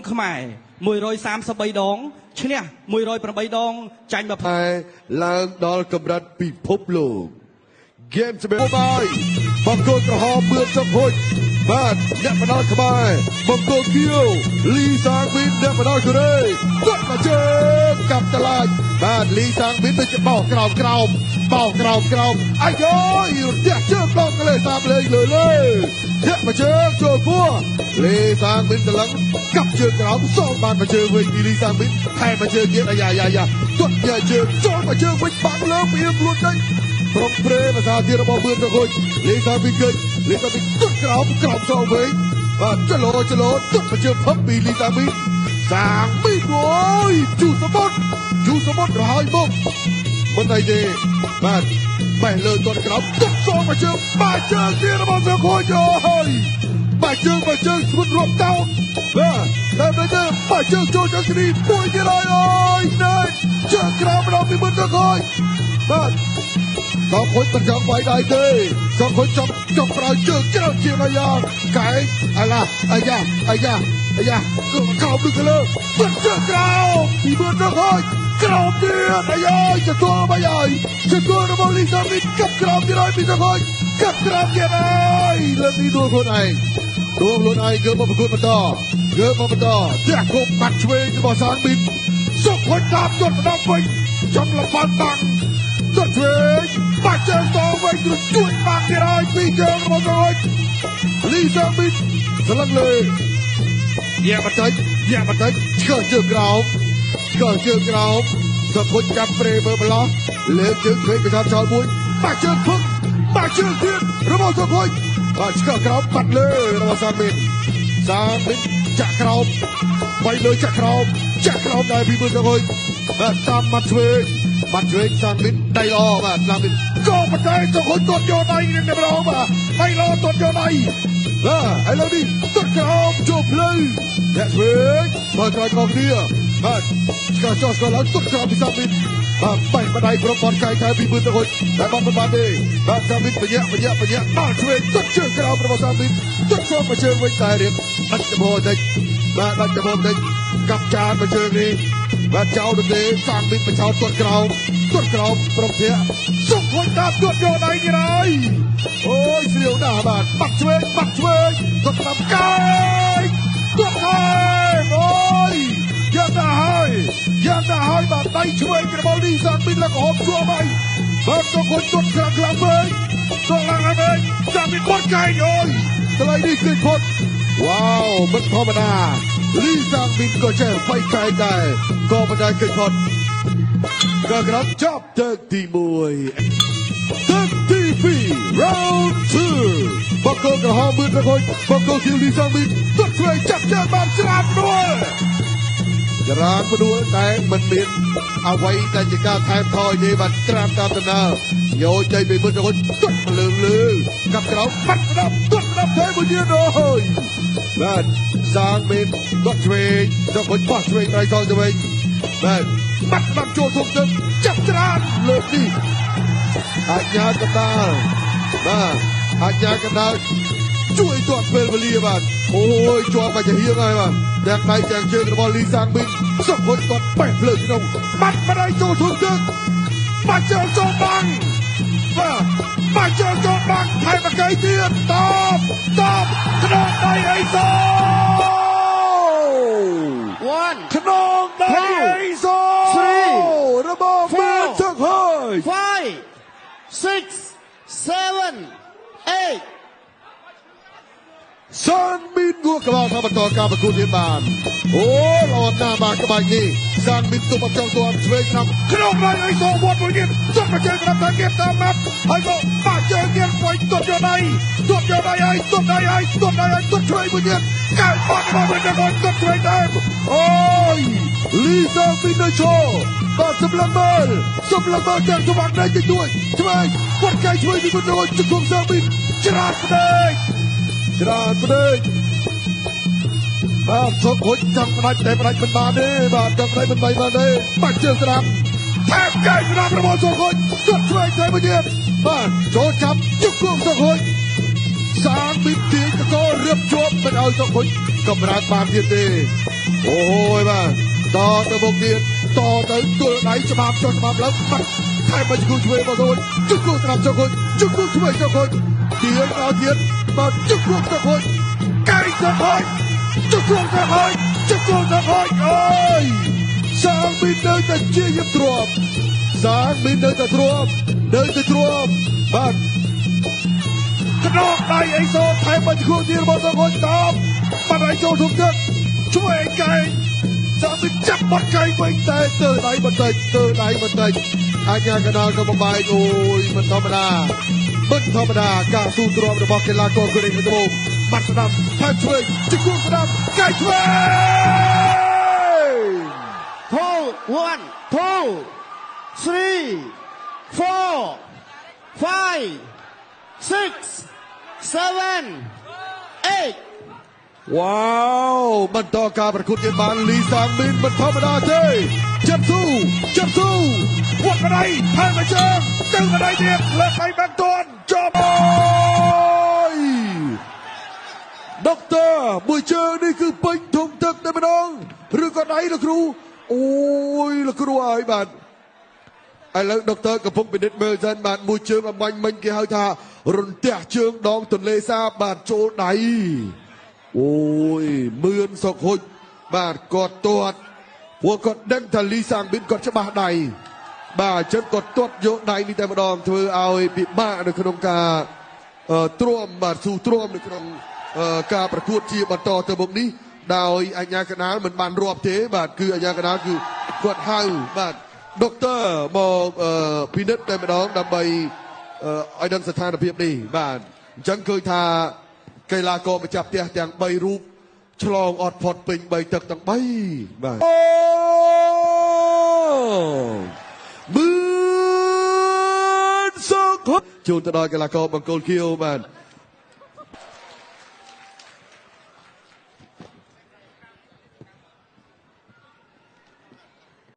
ខ្មែរ133ដងឈ្នះ108ដងចាញ់20 តែឡើងដល់កម្រិតពិភពលោកហ្គេមសម្រាប់បាយបង្គោលក្រហមមឿនសុខហុចបាទអ្នកបណ្ដោយខ្មែរបង្គោលខៀវលីសាងវីនអ្នកបណ្ដោយកូរ៉េទាត់មកជើងកាប់តឡាចបាទលីសាងវីនទៅបោកក្រោមក្រោមបោកក្រោមក្រោមអាយយរទះជើងដងកលេសាបលេងលើលើធាក់មកជើងចូលពោះលីសាងវីនតឡឹងកាប់ជើងក្រោមសងបានមកជើងវិញពីលីសាងវីនថែមមកជើងទៀតអាយ៉ាយ៉ាយ៉ាទាត់ញ៉ែជើងចូលមកជើងវិញបាំងលើពីខ្លួនទៅ ប្រំព្រេភាសាទៀតរបស់មឿនទៅហុចលីសាពីកិច្ចលីសាពីទុតក្រោមក្រោមសងវិញបាទចលោចលោទុតមកជើងផឹកពីលីសាពីសាងពីអូយជូសមុទ្រជូសមុទ្ររហើយមុខមិនអីទេបាទបេះលើទាត់ក្រោមទុតសងមកជើងបាទជើងទៀតរបស់សុខុយអូយបាទជើងបាទជើងស្មុតរាប់តោនបាទតែមិនទេបាទជើងចូលជើងគ្រីពួយទៀតហើយអូយណែជើងក្រោមដល់ពីមឿនទៅហុចបាទ សងខុចមិនចង់វាយដៃទេសងខុចចង់ចង់ប្រើជើងច្រើនជាងអាយ៉ាកែងអាឡាអាយ៉ាអាយ៉ាអាយ៉ាគឺក្រោមដូចលើបាត់ជើងក្រោមពីមើលទៅហើយក្រោមទៀតអាយ៉ាទទួលមកហើយទទួលរបស់លីសាមីកាប់ក្រោមទៀតហើយពីសងខុចកាប់ក្រោមទៀតហើយលើកនេះដួលខ្លួនឯងដួលខ្លួនឯងគឺមកប្រកួតបន្តគឺមកបន្តទះគប់បាត់ឆ្វេងរបស់សាងប៊ីនសុខខុចតាមទាត់ម្ដងវិញចង់លបាន់បាំង ទាត់ឆ្វេងបាក់ជើងតវិញគឺជួយបាក់ទៀតហើយពីរជើងរបស់សុខលីសាមីនស្លឹងលើយ៉ាបន្តិចយ៉ាបន្តិចឆ្កឹះជើងក្រោមឆ្កឹះជើងក្រោមសុខចាប់ព្រេមើលម្លោះលើកជើងឆ្វេងកញ្ចប់ចោលមួយបាក់ជើងភឹងបាក់ជើងទៀតរបស់សុខបាទឆ្កឹះក្រោមបាត់លើរបស់សាមីនសាមីនចាក់ក្រោមបីលើចាក់ក្រោមចាក់ក្រោមដែរពីមើលសុខបាទតាមបាត់ឆ្វេង បាត់ឆ្វេងសាមីនដៃល្អបាទសាមីនក៏ប៉ុន្តែសុខុយទាត់យកដៃនឹងតែម្ដងបាទដៃល្អទាត់យកដៃបាទឥឡូវនេះទាត់ក្រោមចូលភ្លឺអ្នកឆ្វេងបើក្រោយកងគ្នាបាទឆ្កោះចោះស្គាល់ឡើងទាត់ក្រោមពីសាមីនបាទបែកបដៃប្រព័ន្ធកាយថែពីមើលទៅហុចតែបាត់មិនបានទេបាទសាមីនបញ្ញាបញ្ញាបញ្ញាដល់ឆ្វេងទាត់ជើងក្រោមរបស់សាមីនទាត់ចូលមកជើងវិញតែរៀបដាច់ចំហបន្តិចបាទដាច់ចំហបន្តិចកាប់ចានមកជើងនេះបាទចោលទៅទេសាងមីនបញ្ឆោតទាត់ក្រោមទាត់ក្រោមប្រំធាសុខហុចតាមទាត់យកដៃទៀតហើយអូយស្រាវណាស់បាទបាត់ឆ្វេងបាត់ឆ្វេងទាត់តាមកាយទាត់ហើយអូយយ៉ាងណាហើយយ៉ាងណាហើយបាទដៃឆ្វេងរបស់លីសាងមីនឡើងហមជាប់ហើយបាទសុខហុចទាត់ខ្លាំងខ្លាំងពេកទាត់ឡើងហើយពេកសាងមីនបាត់កែងអូយថ្លៃនេះគឺផុតវ៉ាវមិនធម្មតាលីសាងមីនក៏ចេះបៃកែងដែរក៏មិនដែរគេផុតក៏ក្រំចប់លើកទី1លើកទី2 round 2បកគក្រហមមឿនទៅហុចបកគខៀវលីសាងមីនទាត់ឆ្វេងចាប់ជើងបានច្រានដួលច្រានផ្ដួលតែមិនមានអ្វីដែលជាការថែមថយទេបាទត្រាំតាមដំណើរយោជ័យពីមឿនទៅហុចទាត់មកលើលើកាប់ក្រោមបាត់ម្ដងទាត់ម្ដងថែមមួយទៀតអូយបាទសាងមីនទាត់ឆ្វេងទៅហុចបោះឆ្វេងដៃសងទៅវិញបាទបាត់ម្ដងចូលធំទឹកចាប់ច្រានលើកនេះអញ្ញាកណ្ដាលបាទអញ្ញាកណ្ដាលជួយទាត់ពេលវេលាបាទអូយជាប់មកជាហៀងហើយបាទទាំងដៃទាំងជើងរបស់លីសាងមីនសុខហុចទាត់បេះភ្លើងក្នុងបាត់ម្ដាយចូលធំទឹកបាត់ជើងចូលបាំងបាទបាត់ជើងចូលបាំងថែមកកៃទៀតតបតបក្នុងដៃអីសូ One, ក្នុងដៃអីសូ Three, របស់មឿន four, សុខហុច five, six, seven, eight. សានមីនងួរក្បាលថាបន្តការប្រកួតទៀតបានអូល្អណាស់បាទក្បាច់នេះសានមីនទុំអត់ចង់ទាន់ឆ្វេងស្ដាំក្នុងដៃអីសូវត្តមួយទៀតសុទ្ធមកជើងស្ដាំតាមទៀតតាមម៉ាត់ហើយក៏បាក់ជើងទៀតໄວទាត់យកដៃទាត់យកដៃហើយទាត់ដៃហើយទាត់ដៃហើយទាត់ឆ្វេងមួយទៀតកែបាត់មកវិញទៅទាត់ឆ្វេងដែរអូយលីសាមីននៅឈរបាទសម្លឹងមើលសម្លឹងមើលទាំងស្វាងដៃតិចតួចឆ្វេងវត្តកែឆ្វេងពីមុនទៅជង្គង់សាមីនច្រានផ្នែក ច្រើនពេកបាទសុខហុចចង់ផ្ដាច់តែផ្ដាច់មិនបានទេបាទចង់ផ្ដាច់មិនបានទេបាច់ជើងស្ដាំថែមកែស្ដាំរបស់សុខហុចទាត់ឆ្វេងថែមមួយទៀតបាទចូលចាប់ជង្គង់សុខហុចសាងមីទាញតករៀបជាប់មិនឲ្យសុខហុច កម្រើកបានទៀតទេអូយបាទតទៅមុខទៀតតទៅទល់ដៃច្បាប់ចុះច្បាប់ឡើងបាត់ថែមមកជង្គង់ឆ្វេងមកអូនជង្គង់ស្ដាំចុះគូជង្គង់ឆ្វេងចុះគូទៀតដល់ទៀតបាទជង្គង់ចុះគូកែងចុះគូជង្គង់ចុះគូជង្គង់ចុះគូអូយសាងមីននៅតែជាយឹមទ្រាំសាងមីននៅតែទ្រាំនៅតែទ្រាំបាទ ក្តោបដៃអីសូថែមមកគូទៀតរបស់សង្គមតាមបាត់អីចូលធំទឹកជួយអីកែងសាមិនចាប់បាត់កែងវិញតែទៅដៃបន្តិចទៅដៃបន្តិចអាញាកដាលក៏បំបែកអូយមិនធម្មតាមិនធម្មតាការស៊ូទ្រាំរបស់កីឡាករកូរ៉េខាងត្បូងបាត់ស្ដាំថែមឆ្វេងជង្គង់ស្ដាំកែងឆ្វេង Two, one, two, three, four, five, six, seven, eight. វ៉ាវបន្តការប្រកួតទៀតបានលីសាងមីនមិនធម្មតាទេចាប់ស៊ូចាប់ស៊ូវត្តបដៃថែមមួយជើងទៅបដៃទៀតលើកដៃបានទាន់ជាប់អូយដុកទ័រមួយជើងនេះគឺពេញធំទឹកតែម្ដងឬក៏ដៃលោកគ្រូអូយលោកគ្រូហើយបាទឥឡូវដុកទ័រកំពុងពិនិត្យមើលសិនបាទមួយជើងអំបញ្ញមិញគេហៅថារន្ទះជើងដងទន្លេសាបបាទចូលដៃ អូយមឿនសុកហុចបាទគាត់ទាត់ព្រោះគាត់ដឹងថាលីសាងប៊ិនគាត់ច្បាស់ដៃបាទអញ្ចឹងគាត់ទាត់យកដៃនេះតែម្ដងធ្វើឲ្យពិបាកនៅក្នុងការអឺទ្រាំបាទស៊ូទ្រាំនៅក្នុងអឺការប្រកួតជាបន្តទៅមុខនេះដោយអញ្ញាកណាលមិនបានរាប់ទេបាទគឺអញ្ញាកណាលគឺគាត់ហៅបាទដុកទ័រមកអឺពិនិត្យតែម្ដងដើម្បីអឺឲ្យដឹងស្ថានភាពនេះបាទអញ្ចឹងឃើញថា កីឡាករម្ចាស់ផ្ទះទាំង3រូបឆ្លងអត់ផុតពេញ3ទឹកទាំង3បាទអូមឿនសុខជូនទៅដល់កីឡាករបង្គោលខៀវបាទ